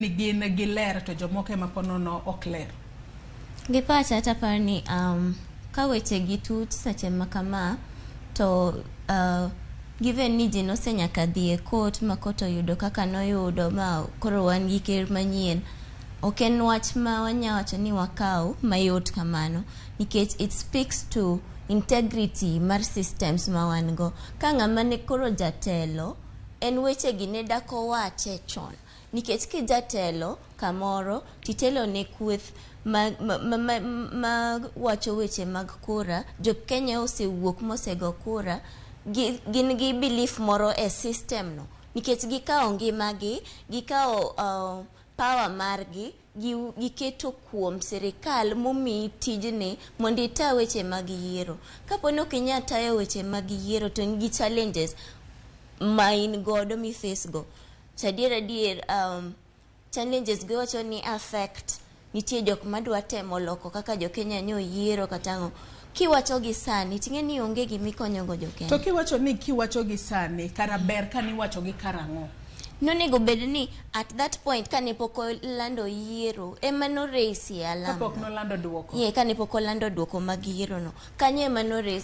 Ni gin giler to jomoko ema po nono ok ler. Gi pacha to aparo ni ka weche gi tut seche ma kama to given ni ji nose nyaka dhi e court ma court oyudo kaka noyudo ma koro wan gi ker manyien, ok en wach ma wanya wacho ni wakaw mayot kamano nikech it speaks to integrity mar systems ma wan go. Ka ng'ama ne koro jatelo en weche gi ne dak owache chon nikech kijatelo kamoro titelo ne kweth ma wacho weche mag kura, jo Kenya osewuok mosego kura, gin gi belief moro e system no nikech gikawo ngimagi, gikawo power margi, giketo kuom sirikal momiyi tijni mondo ita weche mag yiero. Kapo ni ok inyal tayo weche mag yiero to in gi challenges ma in godo mi face go. To adier adier, challenges go iwacho ni affect nitie jok madwa temo loko kaka jo Kenya ne oyiero kata ang'o. Kiwacho gi sani ting'e ni onge gima ikonyo go jo Kenya. To kiwacho ni kiwacho gi sani, kara ber ka niwacho gi karang'o? Nonego bed ni at that point kane pok olando yiero ema no raise alarm. Kapok nolando duoko. Yeah, kane pok olando duoko mag yiero no. Kanyo ema no raise